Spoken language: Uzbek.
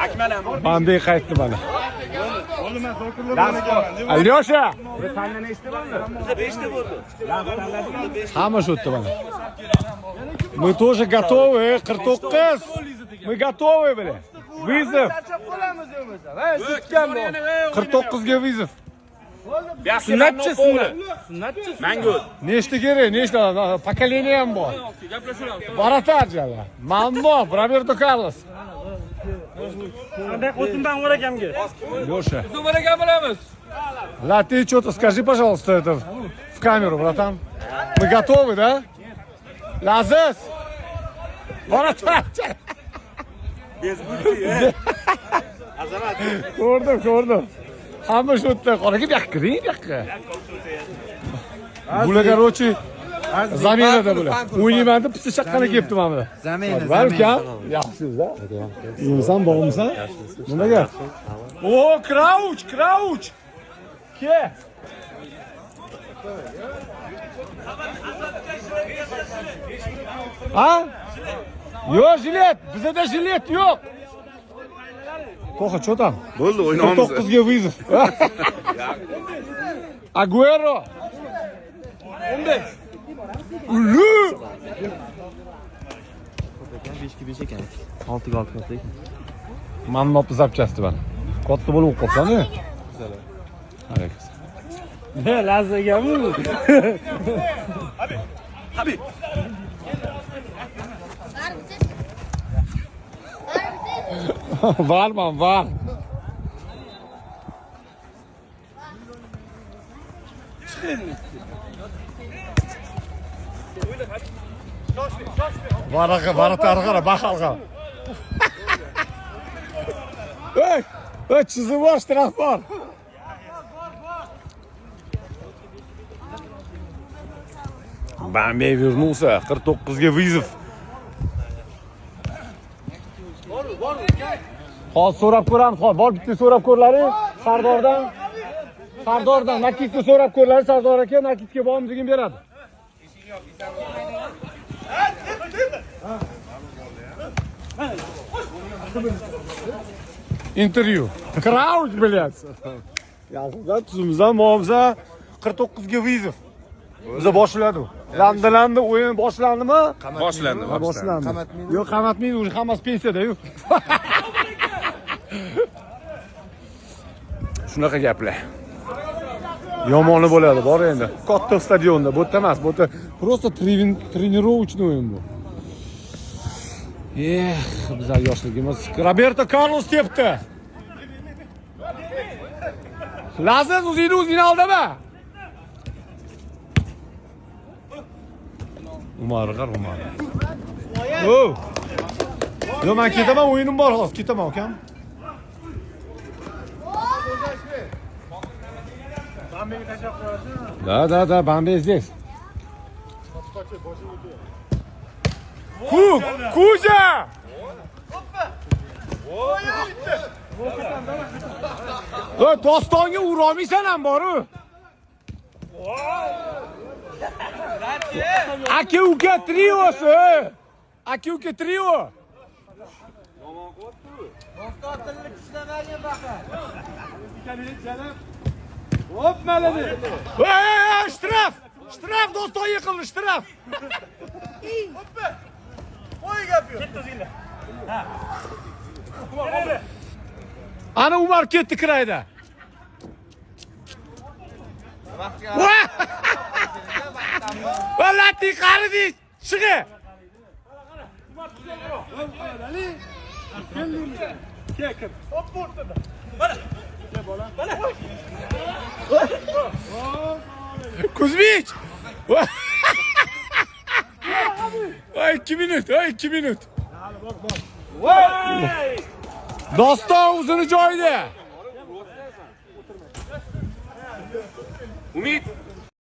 Akmal ham bor. Bambey qaytdi mana. Alyosha! Bizda 5 ta bo'ldi. Hamma shu yerda mana. Мы тоже готовы, 49. Мы готовы, бля. Вызов. 49 ga вызов. Sunnatchi, sunnat. Mangu. Nechta kerak? Nechta? Поколение ham bor. Вратарь jala. Mammo, Roberto Carlos. Qanday o'tindan Umar akamga. Леша. Umar akam bilamiz. Ла, ты что-то скажи, пожалуйста, это в камеру, братан. Мы готовы, да? Lazis! Вратарь! Azamat. Ko'rdim, ko'rdim. Hamma shu yerda. Qora bu yoqqa kiring, bu yoqqa. Bular, короче, замена da bular. O'ynayman deb pista chaqqani kelibdi mana bular. Zamena, Var ukam? Yaxshisiz, da? Yaxshimisan, bormisan? Nima gap? O, Krauch, Krauch. Ke. Ha? Yo'q, jilet. Bizda jilet yo'q. To'xa, что там? Bo'ldi, o'ynaymiz. 49 ga вызов. Aguero. 15. Ulu. 5 ga 5 ekan. 6 ga 6 katta ekan. Mannop zapchasti mana. Katta bo'lib qolsan-ku. Lazzagami bu? Habib. Varman, var. Varaga, varatarga qara, baxalga. Ey, ey, chizib bor, shtraf bor. Bambey вернулся, 49 ga вызов. Hozir so'rab ko'ramiz, hozir bor bitta so'rab ko'rlaring Sardordan. Sardordan nakitni so'rab ko'rlaring, Sardor aka nakitga bormi degan beradi. Intervyu. Krauch, блядь. Yaxshimizdan, tuzumizdan, muomizdan 49 ga вызов. Biza boshladi. Landi o'yin boshlandimi? Boshlandi, Ha, boshlandi. Yo'q, qamatmaydi, уже hammasi pensiyada-yu. Shunaqa gaplar. Yomoni bo'ladi, bor endi. Katta stadionda, bu yerda emas, bu yerda просто тренировочный o'yin bu. Eh, bizlar yoshligimiz. Roberto Carlos tepdi. Laziz, o'zingni o'zingni aldama. Umar qar, Umar. O. Yo'q, men ketaman, o'yinim bor hozir, ketaman ukam. Да, да, да, Bambi здесь. Ku, Kuza! Ey, Dostonga urolmaysan ham boru. Aka uka triosi. Aka uka trio. Doston tilni tishlamagan baqa. Hop, maladi. Ey, ey, ey, shtraf! Shtraf, Doston yiqildi, shtraf. Qo'y gap yo'q. Ana Umar ketdi kirayda. Va lati qari dey, chig'i. Hop, o'rtada. Kuzmich. Ay 2 minut, ay 2 minut. Doston o'zini joyida. Umid.